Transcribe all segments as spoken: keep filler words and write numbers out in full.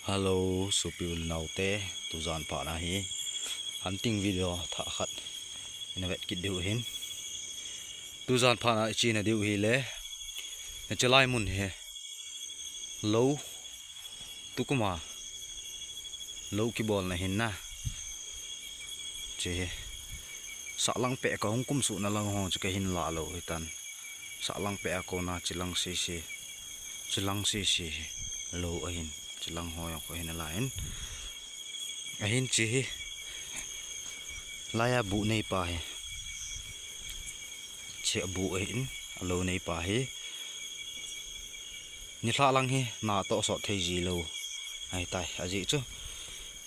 Hello, sopi u le nao te, tujan phat na hi hunting video thah khat ina vet kit diu hin. Tujan phat na i chena diu hi le, na chelai mun hi lou, tukum a lou kibolna hin na. Che hi, sahlang peh ka hung kumsuhna lang ho chu ka hin la lou hitan. Sahlang peh a kona chilang sese, chilang sese hi lou ahin, chilang ho jong ka hin la in. Ahin che hi, lai a bu nei pa hi, che a bu ahin, a lou nei pa hi. Nilhah lang hi na toh sot thei ji lou ahitai, ajeh chu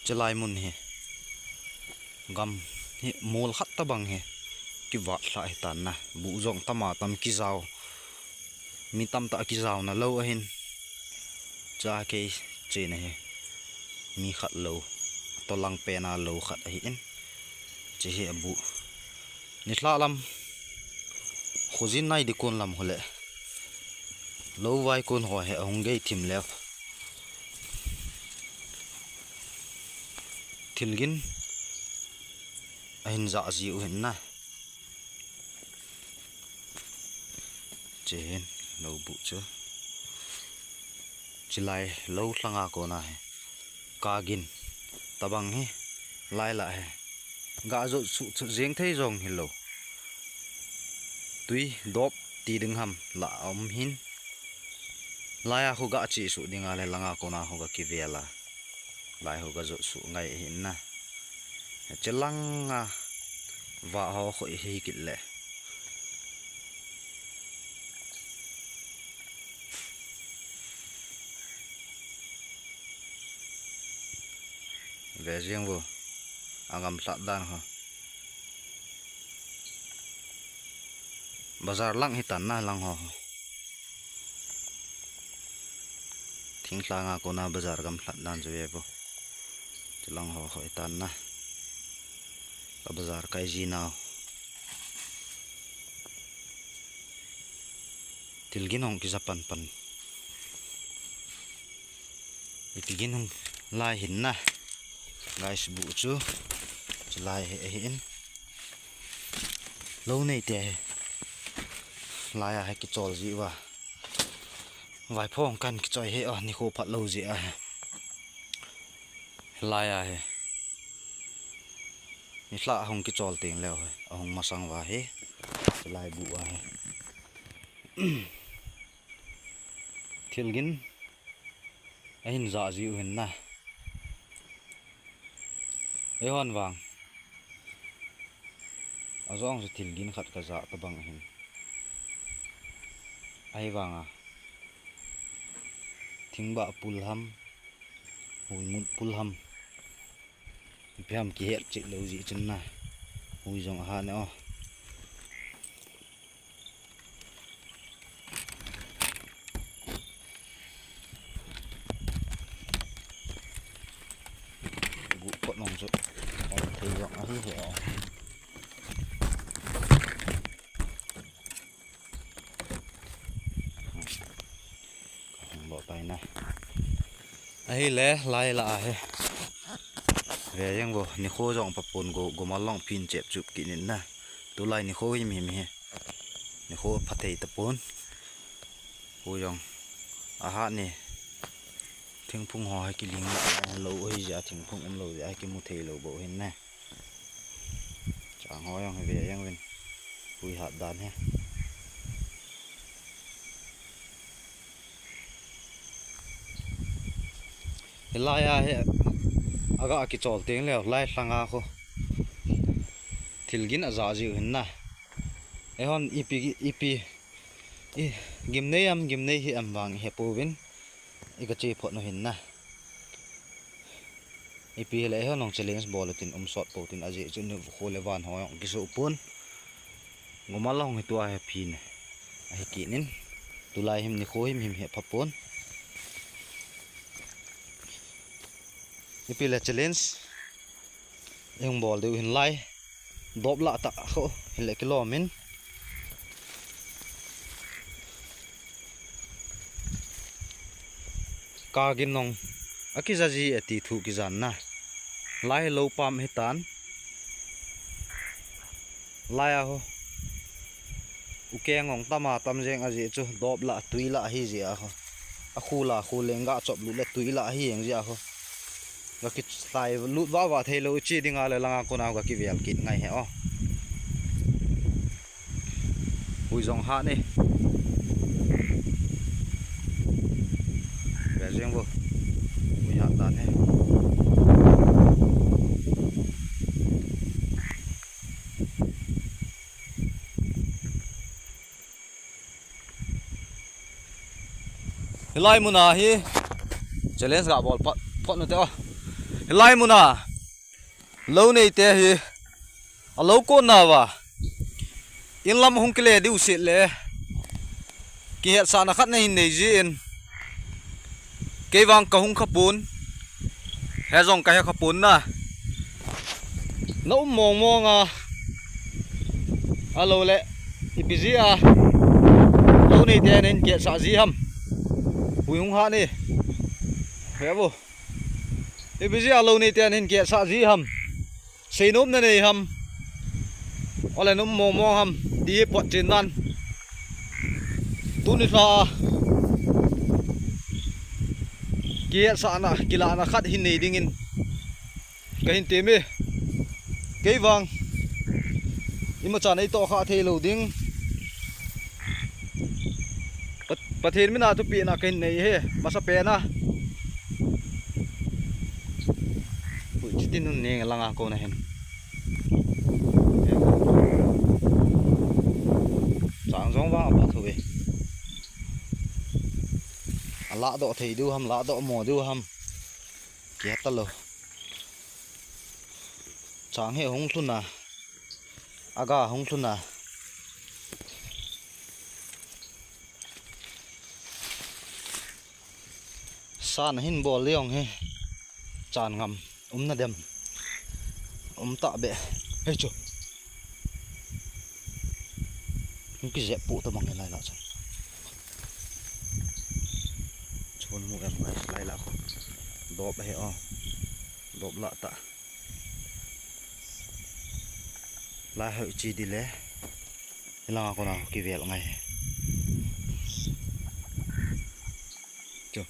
chelai mun hi gam hi mol khat tabang hi kivat lha hitan na, bu jong tama tam kijao, mi tamtah kijaona lou ahin. Cha kei chena hi mi khat lou, tolang pena lou khat ahin. Che hi a bu. Nilhah lam, khojin nai di kon lam ho le, lou vai kon ho hi ahung gei thim leu. Thilgin ahin ja ji u hin na. Che hin lou bu chu. Chelai lou lhanga kona hi, kagin tabang hi, lai la hi ga jot suh, suh jeng thei jong hilou. Tui dop ti ding ham la a um hin. Lai a khu ga che suh ding a le langa kona khu ga kivel a. Lai khu ga jot suh ngai hin na. Chelang a va ho khu i hi kit le. Ve jeng vo, a gamlhat dan ho. Bazar lang hitan na lang ho. Thinglhang a kona bazar gamlhat dan chu ve vo. Chulang ho ho hitan na. Ka bazar kai ji nau. Thilgin hung kija pan pan. Iti gin hung lai hin na. Guys, bu chu. Chelai hi, hi in. Lou nei te hi. Lai a hi kichol ji uva. Vaiphong kan kichoi hi, oh, nikho phat lou ji a hi. Lai a hi. Nilhah hung kichol teng leu hi. Ahung masang uva hi. Chelai bu a hi. Thilgin ahin ja ji u hin na. Eihon vang. Ajong chu thilgin khat ka ja tabang ahin. Ahivang a. Thingbah pul ham. Huimut pul ham. Ipi ham kihet cheh lou ji chun na. Hui jong aha ne o. Bu pot nong chu. Ong thei jong ahi he o. Ka hung lo tai na. Ahile, lai la ahi. Ve jeng vo, nikho jong papun go, gomal long phin chep chup kit in na. Tulai nikho himhim hi. Nikho phathei tapon. Hu jong. Aha ni. Thingphung ho hi kiling lou hi ja, thingphung um lou ja, kimu thei lou bou hin na. Chang ho jong hi ve jeng vin. Hui hat dan hi. Hilai a hi. Aga kichol teng leu, lai lhanga khu. Thilgin aja ji u hin na. Eihon ipi, ipi. I, gimnei am, gimnei hi am vang i he pouvin. I ka che phot nu hin na. Ipi hile eihon hung challenge bol u tin um sot pou tin ajeh chu nikho le van ho jong kisu pon. Gomal long hi tua hi phin. Ahi kit in. Tulai him nikho himhim hi pha pon. Ipi le challenge. I hung bol diu hin lai. Dop lah tah kho, hile kilom in. Ka gin nong Akija ji e ti thu kijan na. Lai lou pam hitan. Lai a ho. Ukeng ong tama tam jeng aji chu dop la tui la hi ji a ho. Akhu la khu leng ga chop lut le tui la hi jeng ji a ho. Ga kitai lut va va thei lou chi ding a le langa kona ga kivel kit ngai he o. Hui jong hat ni. Ve jeng vo. Hui hat tan he. Hilai muna hi challenge ga bol phot, phot nu te o. Hilai muna lou nei te hi a lou kon na va. In lam hung kile diu sit le. Kihetsahna khat na hin nei ji in. Kei vang ka hung khapun. He jong ka he khapun na. Na um mong mong a. A lou le. Ipi ji a. Lou nei te na hin kihetsah ji ham. Hui hung hat ni. He vo. Ipi ji a lou nei te na hin kihetsah ji ham. Seinom na nei ham. Ole na um mong mong ham. Ti pot chin nan. Tuni lha. Kihetsahna, kilahna khat hin nei ding in. Ka hin ti mi. Kei vang. Ima chan ei to kha thei lou ding. Pat-, Pathen mina thupi na ka hin nei he. Masa pe na. Hui, chuti nun neng langa kona hin. Chang jong vang apa thu ve. A la do thei diu ham, la do mo diu ham. Kia ta lo. Chang he hung thuna. Aga hung thuna. San hin bol liong he. Chan ngam. Um na dem. Um ta be. Hei chu. Hung kijep pu ta mang lai la chan. Chun mu em lai lai la ko. Dop he o. Dop la ta. Lai hoi chi di le. Ilanga kona kivel ngai. Chu.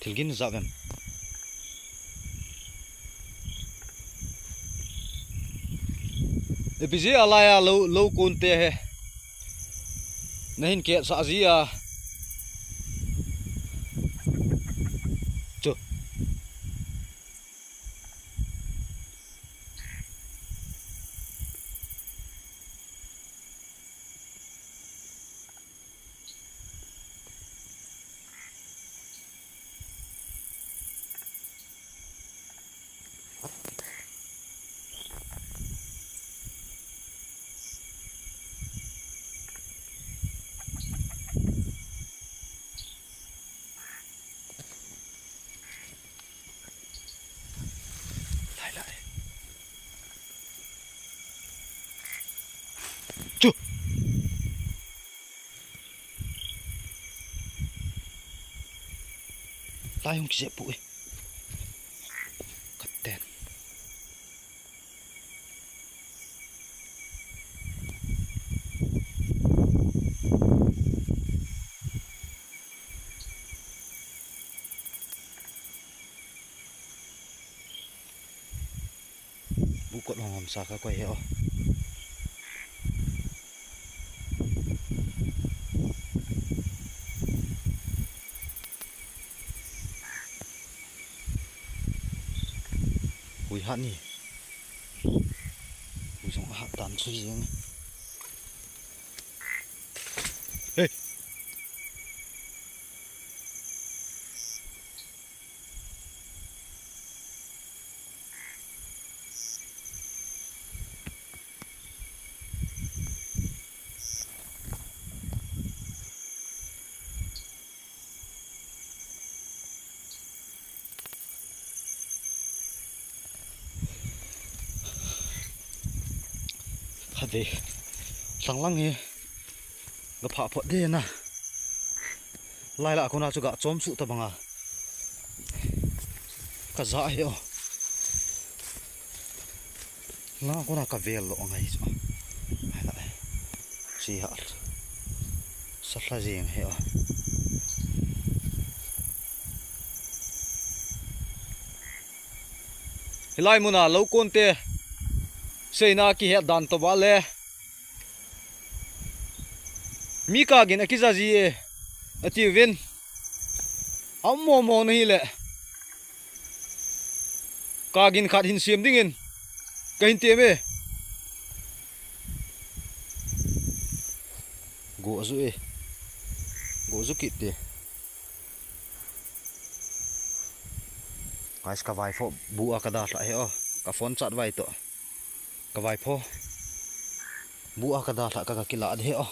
Thil gin ja vem. Ipi ji a lai a lou, lou kon te he. Na hin kihetsah ji a. Chu. Lai, lai. Chu. Lai hung kijep pu e. Katen. Bukot hong hamsa ka koi he o. Hui hat ni. Hui jong hat tan chui jeng. Hey. Khat ve. Lhang lang hi. Ga pha phot de na. Lai lah kona chu ga chom suh ta banga. Ka ja hi o. Lang kona ka vel lo ngai chu. Lai lah. Chi ha. Sa hla jing hi o. Hilai muna lo kon te. Seina kihet dan to ba le. Mi kagin akija ji e, atiuvin. Aum mong mong na hile. Kagin khat hin siam dingin. Kahin ti e. Go ju e. Go ju kit te. Guys, ka vaipho bu a ka dalha hi o. Ka phone chat vai to. Ka vaipho. Bu a ka dalha ka, ka kila de o.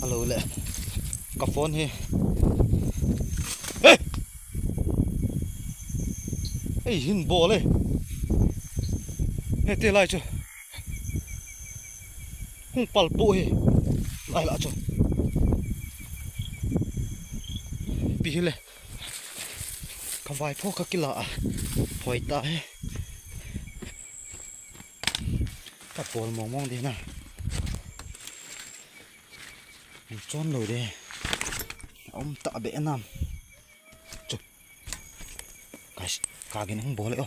Alo le. Ka phone hi. Hey! Ei, hin bol e. He te lai chu. Hung pal pu hi. Lai lah chu. Pi hi le. Ka vaipho ka kila a. Phoi ta hi. Ka pol mong mong de na. Hung chon lo de. Um ta be nam. Chu. Guys, kagin hung bol e o.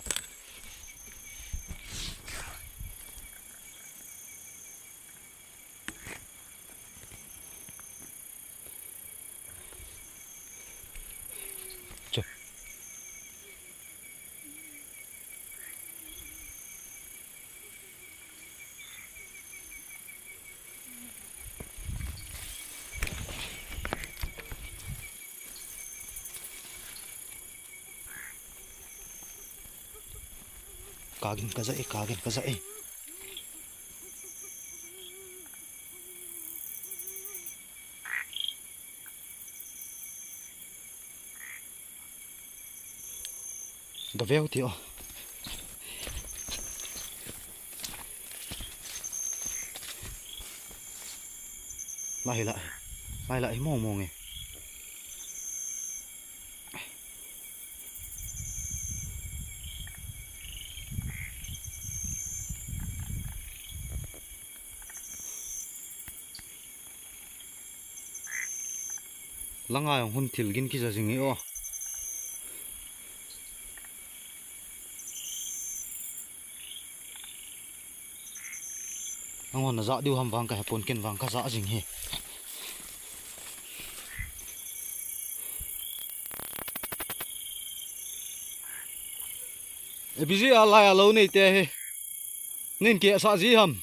Chu. Kagin ka ja e, kagin ka ja e. Ga veu ti o. Lai lah. Lai lah hi mong mong e. Langa jong hun thil gin kija jing e o. Angon na ja diu ham vang ka hepon, ken vang ka ja jing hi. E busy a lai a lo nei te hi. Nin ke sa ji ham.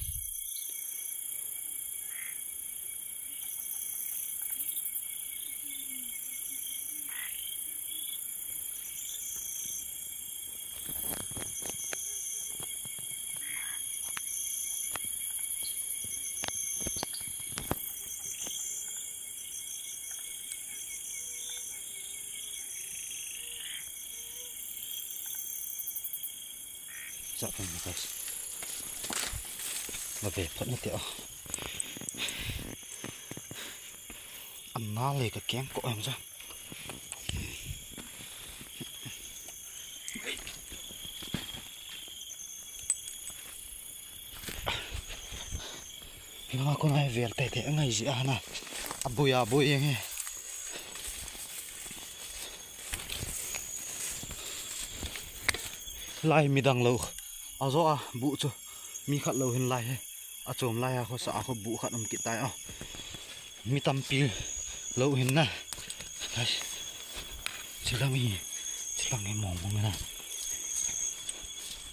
Sa pang na guys. Ba be phat na te o. An na le ka keng ko em sa. Langa kona hi vel tei tei angai ji a na. Abui abui jeng hi. Lai midang lo. Ajo a bu chu. Mi khat lo hin lai hi. Achom lai a khosa a kho bu khat um kit tai o. Mi tampi lo hin na. Ai. Chilang hi. Chilang hi mong mong na.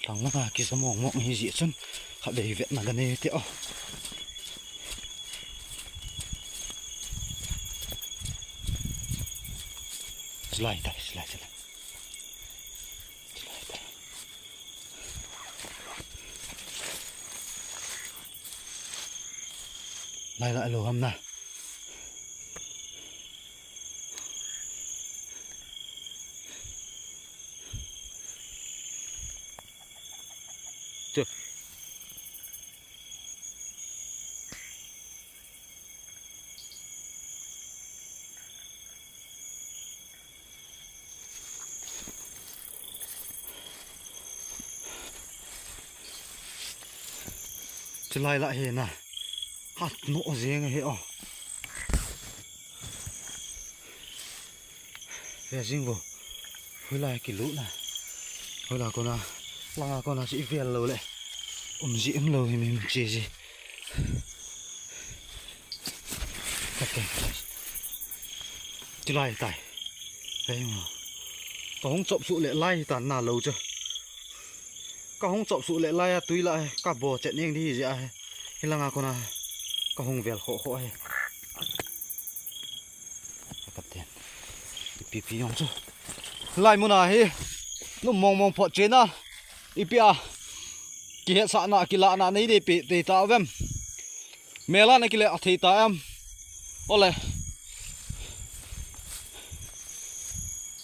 Lang langa kisa mong mong hi ji chun. Kha bei vet na ga ne te o. Chilai tai, chilai, chilai. Chilai tai. Lai lah lo ham na. Chu. Chulai lah hi na. Hat no jeng hi o. Ve jing vo. Hoilai kilu na. Hoilai kona. Langa kona si vel lo le. Um ji um lo hi mi chi ji. Kate. Chulai tai. Ve mo. Ka hung chop su le lai ta na lo chu. Ka hung chop su le lai a tui la ka bo chet ning di ji a. Hilanga kona ka hung vel kho kho he. Ka ten. Ipi pi jong chu. Lai muna hi. Nu mong mong phot chena. Ipi a. Kihetsahna, kilahna nei dei pe, dei ta vem. Mela na kile a thei ta em. Ole.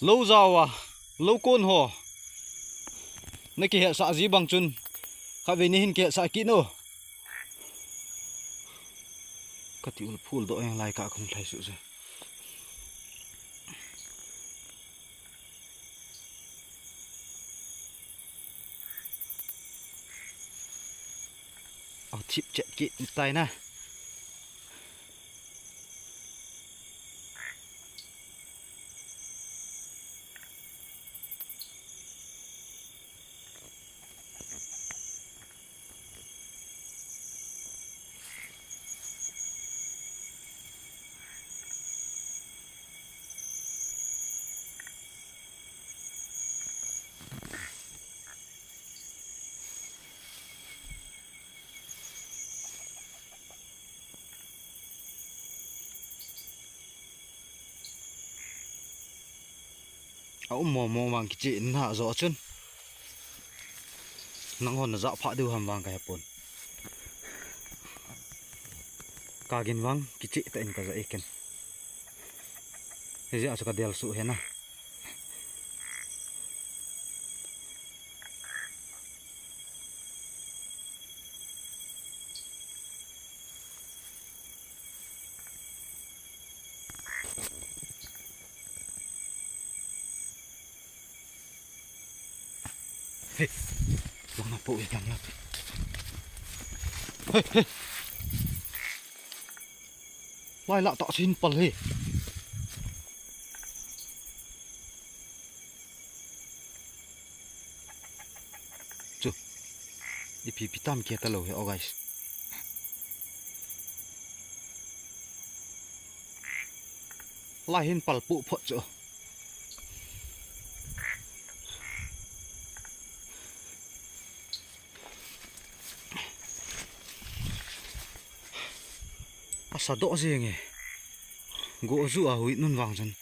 Lo jawa, lo kon ho. Na kihetsah ji bang chun. Kha ve ni hin kihetsah ki no. Ka ti ul phul do eng lai ka khum thai su se. Au thip chet ki tai na. A um mo mo vang kichi in ha zo chun. Nang hon na za pha du ham vang ka hepon. Ka gin vang kichi ta in ka za eken. He ja chu ka del su he na. Hey, lang na po, lang na. Hey, hey. Lai lah ta sin pal he. Chu. Ipi pi tam kia ta lo he, oh guys. Lai hin pal pu phot chu. Asa do jeng e. Go ju a hui nun vang chen.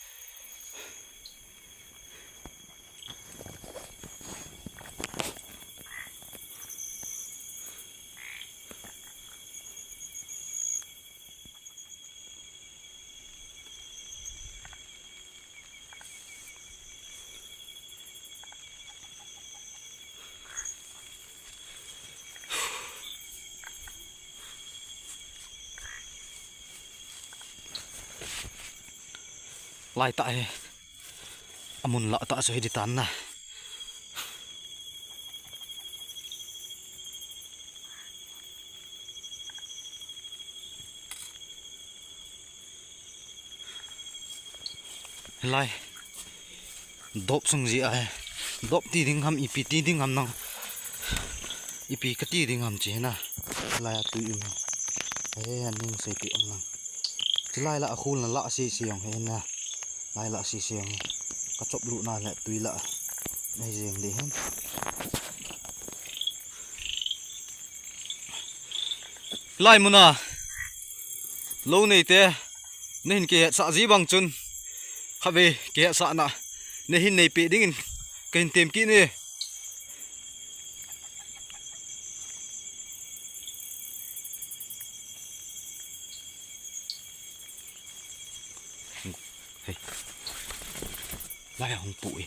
Lai ta he. Amun la ta so he di tan na. Lai. Dop sung ji a he. Dop ti ding ham, ipi ti ding ham nang. Ipi ka ti ding ham chi na. Lai a tui um. He, an ning sei ti um nang. Chi lai la a khul na la si si yong he na. Lai la si si yong. Ka chop lu na le tui la. Nei jeng de hen. Lai muna. Lo nei te. Na hin kihetsah ji bang chun. Kha ve kihetsahna. Na hin nei pe dingin. Ka hin tem ki ni. Hei. Lai a hung pu e.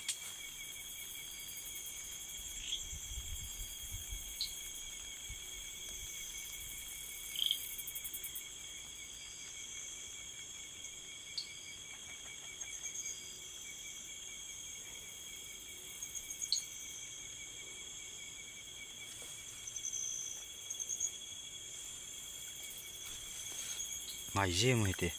Ngai je mo hite.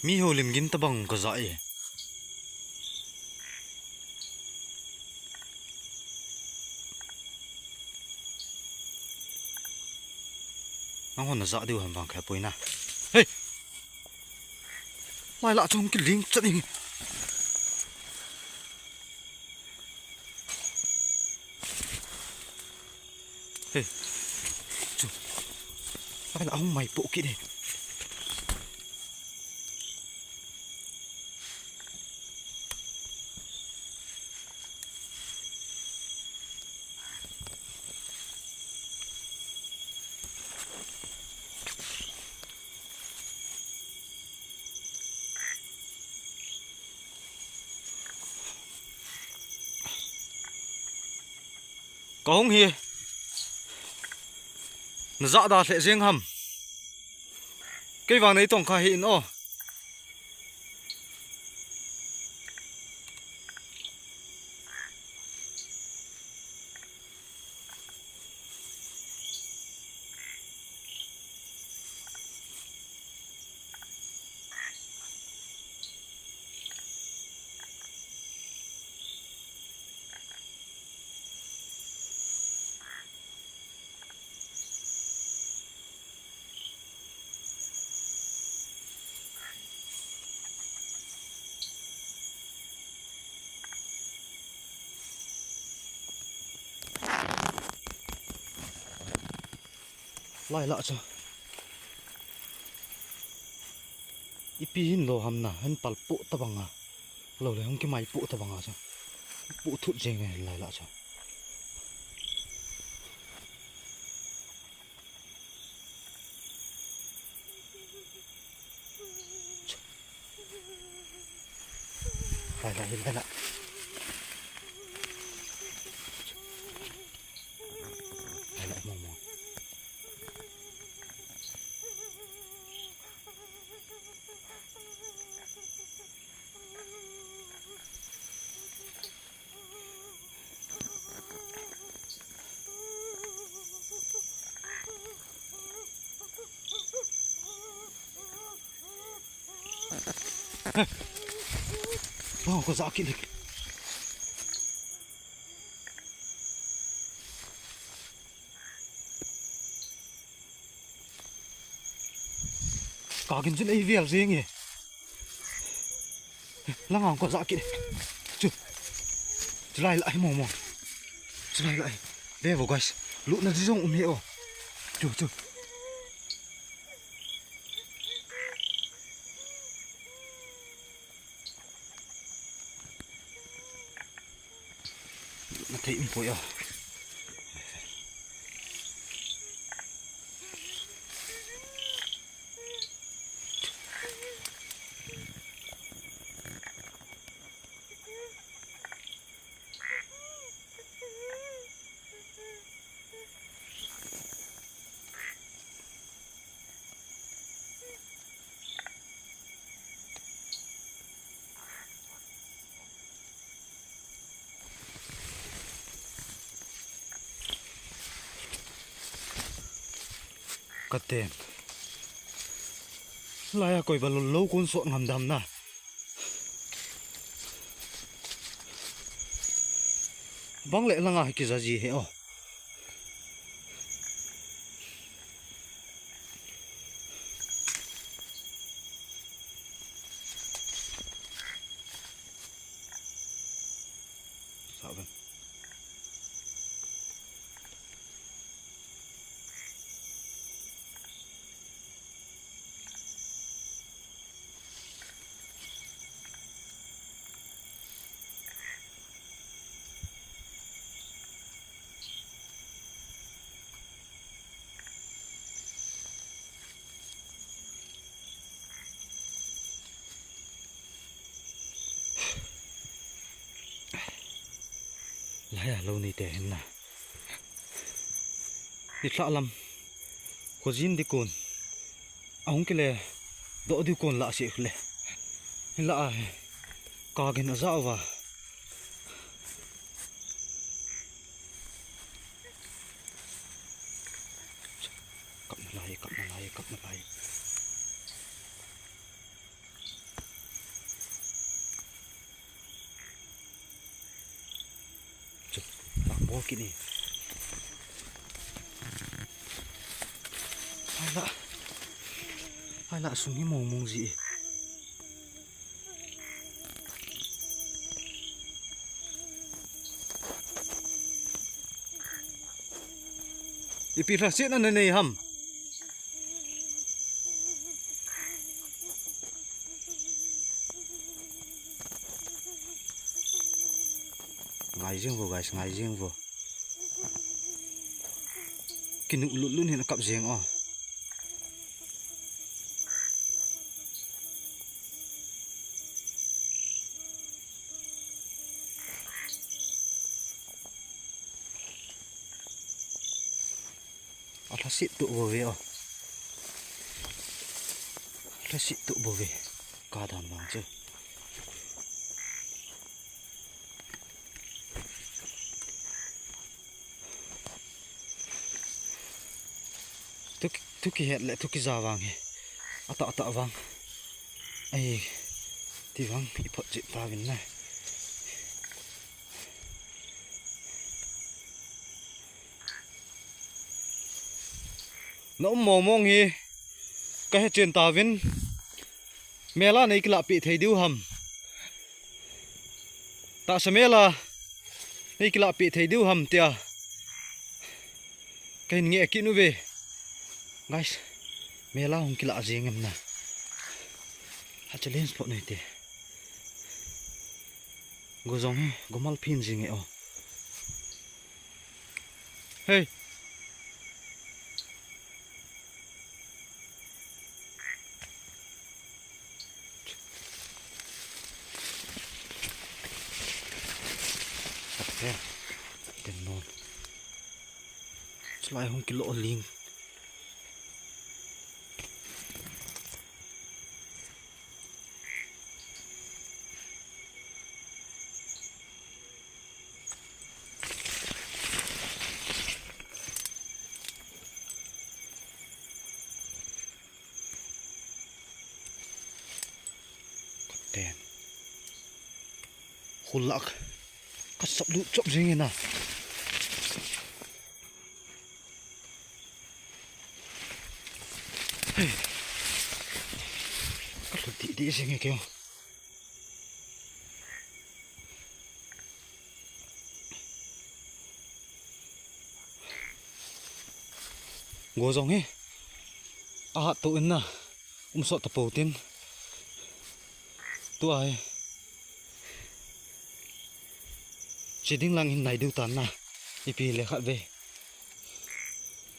Mi ho lim gin tabang ka za e. Nang hon na za diu ham vang kha poi na. Hey! Lai la chung kiling chat ing. Hey. Chu. Lai la hung mai po kit e. Ka hung hi. Na za da hle jeng ham. Kei vang nei tong kha hi in o. Lai la cha. Ipi hin lo ham na, hin pal pu ta banga. Lo le hung ki mai pu ta banga cha. Pu thut jeng e lai la cha. Lai la, lai la. Lai la, mo, mo. Bang ko za kit le. Ka gin chun ei vel jeng e. Langa ko za kit. Chu. Chu lai la hi mo mo. Chu lai la hi. Ve vo guys. Lutna ji jong um hi o. Chu chu. Na thei um poi a. Ka ten. Lai a koi ba lo, lo kun sot ngam dam na. Bang le langa hi kiza ji he o. Sa ven. Lai a lo nei te hin na. Ni thla lam. Ko jin di kun. Ahung kile. Do di kun la se le. Hila a hi. Ka gen a za uva. Kap na lai, kap na lai, kap na lai. Chu, tak bol kit ni. Hai la. Hai la, sung hi mong mong ji. Ipi lhasetna nanei ham? Ngai jeng vo, guys, ngai jeng vo. Kinu lut lut hin akap jeng o. Alhasit tu bove o. Alhasit tu bove. Ka dan vang chu. Thu, thu kihet le thu kija vang hi. Ata, ata vang. Ai, ti vang, i phot jit ta vin na. Na um mong mong hi, ka he chen ta vin. Mela nei kilah pi thei diu ham. Tahsa mela nei kilah pi thei diu ham tia. Ka hin nge kit nu ve. Guys, mela hung kilah jing em na. Ha challenge phot nei te. Go jong hi, go mal phin jing e o. Hey. Chulai hung kilo ling. Ten. Hulak. Ka sap lut chop jing e na. Hey. Ka lut di di jing e keo. Go jong hi. Ahat to in na. Um sot ta po tin. Tu ai. Chi ding lang hin nai diu tan na. Ipi le khat ve.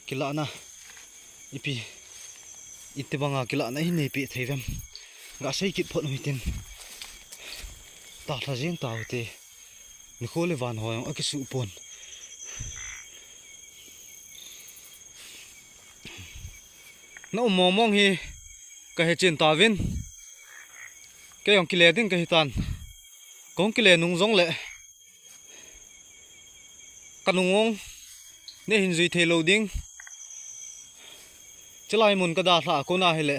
Kilahna. Ipi. Iti banga kilahna hin nei pi thei vem. Ga sei kit phot hui tin. Ta thla jeng ta hu te. Nikho le van ho jong a kisu pon. Na um mong mong hi ka he chen ta vin. Kei jong kile ding ka hi tan. Kong kile nung jong le. Ka nung ong. Ne hin jui thei lo ding. Chilai mun ka da thla ko na hi le.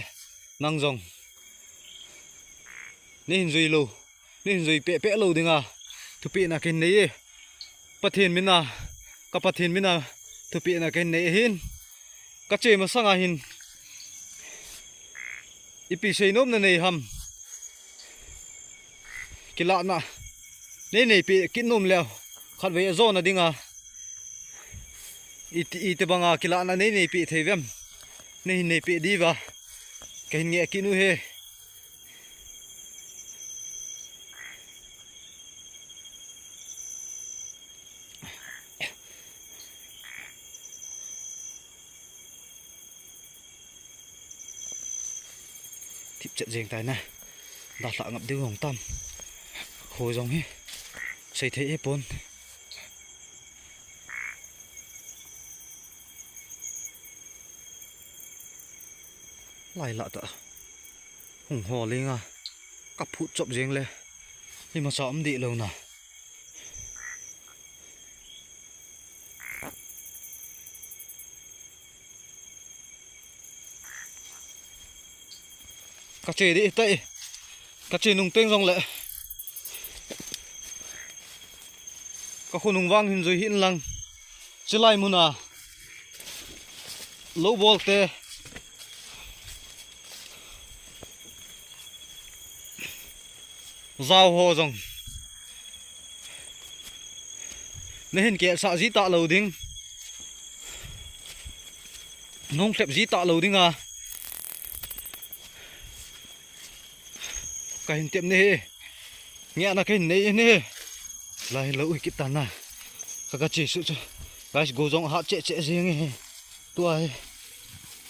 Nang jong. Ne hin jui lo. Nei hin jui peh peh lo dinga thupeh na ken nei e. Pathen mina, ka Pathen mina thupeh na ken nei e hin. Ka che masanga hin. Ipi sei nom na nei ham. Kilahna. Nei nei pe kit nom leo. Khat vei a jona dinga. Iti, iti banga kilahna nei nei pe thei vem. Nei hin nei pe diva. Ka hin nge kit nu he. Thip chet jeng tai na. Da hla ngap diu hong tam. Kho jong hi. Sei thei e pon. Lai la ta. Hung ho lenga. Ka phut chop jeng le. Imacha um dih lou na. Ka che dih tai. Ka che nung teng jong le. Ka khonung vang hin jui hih in lang. Chilai mun a lou bol te. Jao ho jong. Na hin kehsah ji ta lou ding. Nung tep ji ta lou ding a. Ka hin tep ne he. Nge na ka hin nei ne he. Lai lou hi kit ta na. Ka ka che su chu. Guys, go jong hat che che jing he. Tua hi.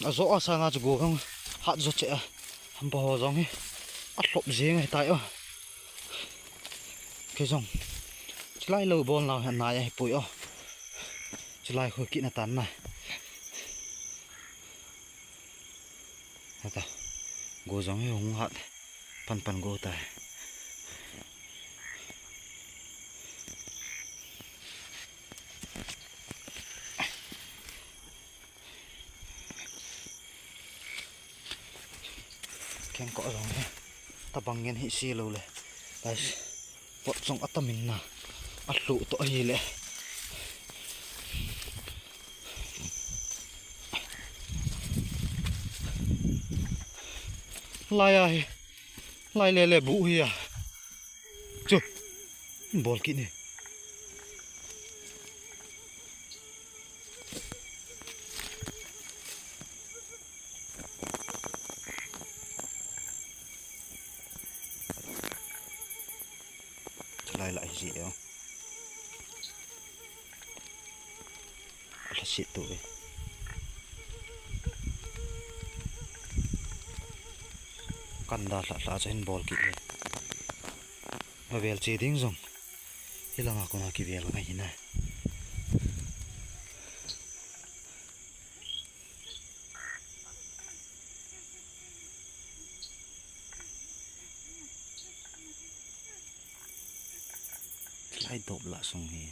A jo a sanga chu go jong hat jo che a. Hampa ho jong hi. A hlop jing hi tai o. Kei jong. Chilai lou bol nau hi nai hi pui o. Chilai khu kit na tan na. Hata. Go jong hi hung hat. Pan pan go ta. Keng ko jong hi. Tabang ngen hi si lou le. Guys. Pot jong atam in na. A hlu to hi le. Lai a hi. Lai le le bu hi a. Chu. Bol kit ni. Lai lai hi si e. Ala si tu e. Kan da hla hla cha hin bol kit le. Avel che ding jong. Hilanga kona kivel ngai hina. Lai dop la sung hi.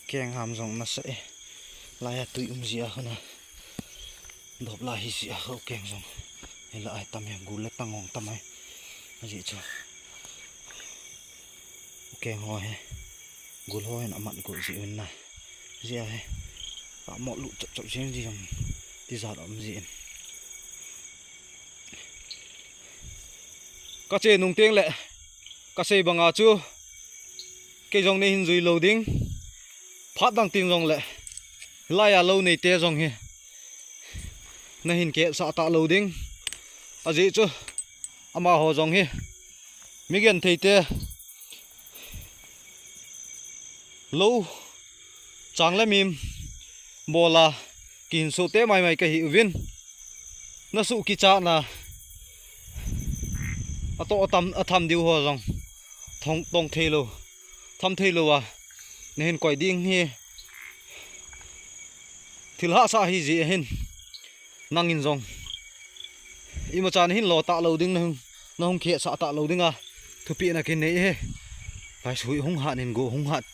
Ukeng ham jong nasa e. Lai a tui um ji a hona. Dop la hi ji a ukeng jong. Hila ai tam e gul le tang ong tam ai. Aji chu. Ukeng ho he. Gul ho hin amat gul ji un na. Ji a he. Ka mo lu chop chop jing ji jong. Ti jat um ji in. Ka che nung teng le. Ka sei banga chu. Kei jong nei hin jui lou ding. Phat dang tin jong le. Lai a lou nei te jong hi. Na hin kehsah ta lou ding. Aji chu. Amaho jong hi. Mi genthei te. Lou. Chang le mim. Bol a. Kihin su te mai mai ka hi uvin. Na su kicha na. A to a tam a tham diu ho jong. Thong tong thei lou. Tham thei lou a. Na hin koi ding hi. Thil hahsa hi ji a hin. Nangin jong. Imacha na hin lo ta lou ding na hung. Na hung kehsah ta lou ding a. Thupi na kin nei he. Kai sui hung hat nin go hung hat.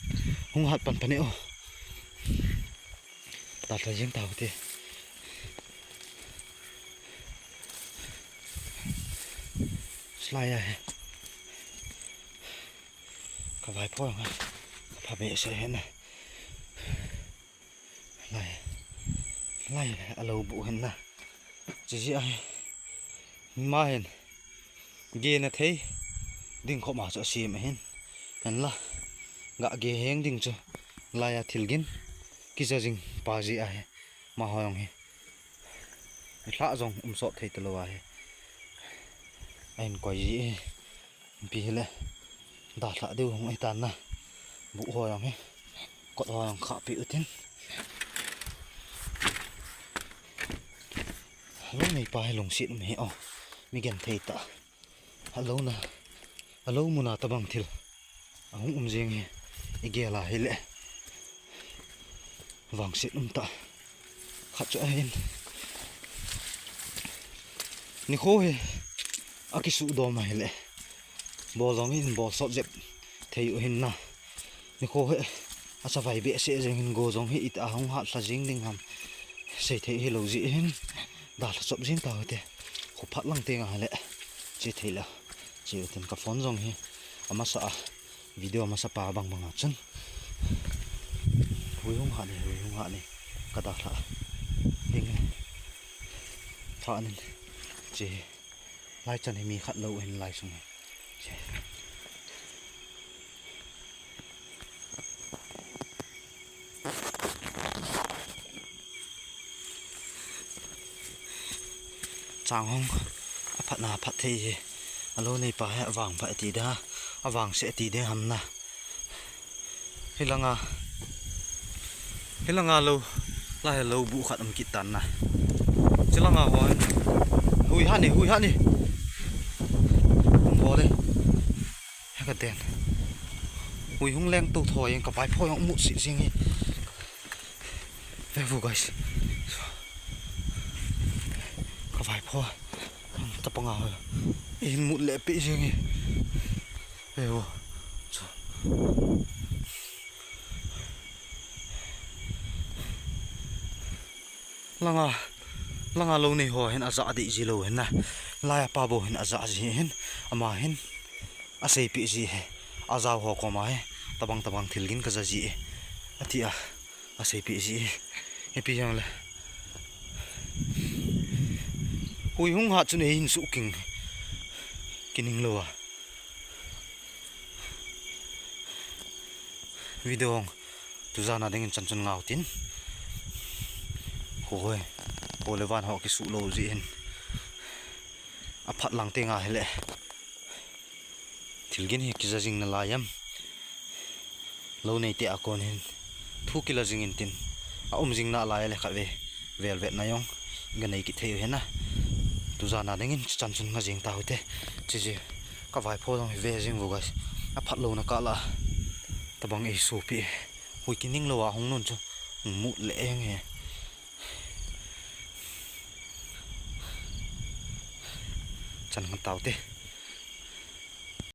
Hung hat pan pan e o. Ta ta jing ta te. Slai a he. Ka vai pho nga. Ka pha be se he na. Lai. Lai a lo bu hen na. Chi ji a he. Ma hen. Ge na thei. Ding kho ma chu a sim a hin. Hen la. Ga ge heng ding chu. Lai a thil gin. Ki ja jing pa ji a he. Ma ho jong hi. Hla jong um sot thei ta lo a hi. A hin koi ji hi. Pi hi le. Da hla deu hung ai tan na. Bu ho jong hi. Kot ho jong kha pi utin. Lung nei pa hi lungsit um hi o. Mi genthei tah. Alona, alo muna tabang thil ahung um jing hi igel a hile vangset um tah. Khat chu ahin, nikho hi akisuhdom a hile bol jong hin bol sot jep thei u hin na. Nikho hi achavai behseh jeng hin, go jong hi itih a hung hat lha jing ding ham sei thei hilou jeh hin dalha chop jing tau hite. Kho phat lang teng a hile che thei lou. Che u tin, ka phone jong hi amasa a video masa pa bang bang a chun hui hung hat ni, hui hung hat ni ka dalha ding. Pha nin che. Lai chan hi mi khat lou hin lai sung hi. Chang hung aphat na phat thei hi. Alo nei pa hi avang pha ati da, avangse ati de ham na. Hilanga, hilanga lou, lai lou bu khat um kit tan na. Chilanga ho hin. Hui ha ni, hui ha ni. Um bol e. He ka den. Hui hung leng to thoi, ka vaipho jong mut si jing e. Ve vo guys. Ka vaipho. Tapanga ho. Hin mut le pi jing e. Ve vo. Langa, langa lou nei ho hin aja dei ji lou hin na. Lai a pa bou hin aja ji hin. Ama hin aseipeh ji hi. Ajao ho koma hi tabang tabang thil gin kaja ji e, ati a, aseipeh ji hi. Ipi jong le. Hui hung hat chun eihin suh king. Kining lou a. Video hung tujana dingin chan chun ngau tin. Hoi, hoi le van ho kisuh lou ji hin. Aphat lang teng a hile thil gin hi kija jing nalai em. Lou nei te a kon hin thu kila jing in tin. A um jing nalai le khat ve. Velvet na jong ganei kit thei u hin na. Tujana dingin chan chun nga jing tau hite. Chiji ka vaipho jong hi ve jing vo guys. Aphat louna kah la tabang eisopi. Hui kining lou a hung nun chu mut le eng e. Chan ngan tau te.